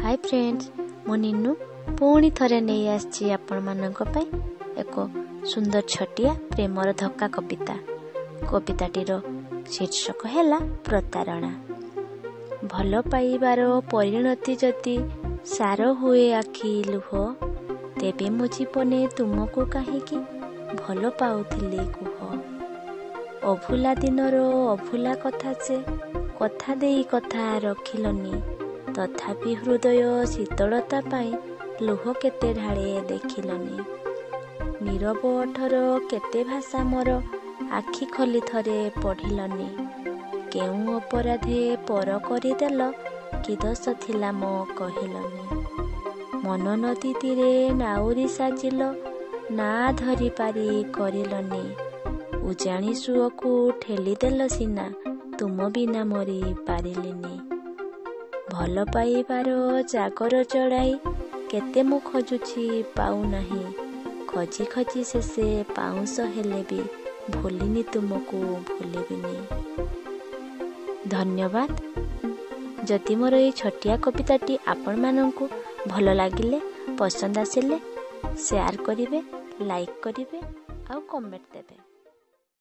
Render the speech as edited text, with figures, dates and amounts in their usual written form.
High friends, ମୁଁ ନିନୁ ପୁଣି ଥରେ ନେଇ ଆସିଛି ଆପଣମାନଙ୍କ ପାଇଁ ଏକ ସୁନ୍ଦର ଛୋଟିଆ ପ୍ରେମର ଧକ୍କା କବିତା। କବିତାଟିର ଶୀର୍ଷକ ହେଲା ପ୍ରତାରଣା। ଭଲ ପାଇବାର ପରିଣତି ଯଦି ସାର ହୁଏ ଆଖି ଲୁହ, ତେବେ ମୋ ଜୀବନେ ତୁମକୁ କାହିଁକି ଭଲ ପାଉଥିଲି କୁହ? ଅଭୁଲା ଦିନର ଅଭୁଲା କଥା ସେ, କଥା ଦେଇ କଥା ରଖିଲନି, ତଥାପି ହୃଦୟ ଶୀତଳତା ପାଇଁ ଲୁହ କେତେ ଢାଳେ ଦେଖିଲନି। ନୀରବ ଓଠର କେତେ ଭାଷା ମୋର ଆଖି ଖୋଲି ଥରେ ପଢ଼ିଲନି। କେଉଁ ଅପରାଧେ ପର କରିଦେଲ, କି ଦୋଷ ଥିଲା ମୋ କହିଲନି। ମନ ନଦୀ ତୀରେ ନାଉରୀ ସାଜିଲ, ନା ଧରି ପାରି କରିଲନି। ଉଜାଣି ସୁଅକୁ ଠେଲିଦେଲ ସିନା, ତୁମ ବିନା ମରି ପାରିଲିନି। ଭଲ ପାଇବାର ଜାଗର ଚଢ଼ାଇ କେତେ ମୁଁ ଖୋଜୁଛି ପାଉନାହିଁ। ଖୋଜି ଖୋଜି ଶେଷେ ପାଉଁଶ ହେଲେ ବି ଭୁଲିନି ତୁମକୁ, ଭୁଲିବିନି। ଧନ୍ୟବାଦ। ଯଦି ମୋର ଏଇ ଛୋଟିଆ କବିତାଟି ଆପଣମାନଙ୍କୁ ଭଲ ଲାଗିଲେ, ପସନ୍ଦ ଆସିଲେ, ସେୟାର କରିବେ, ଲାଇକ୍ କରିବେ ଆଉ କମେଣ୍ଟ ଦେବେ।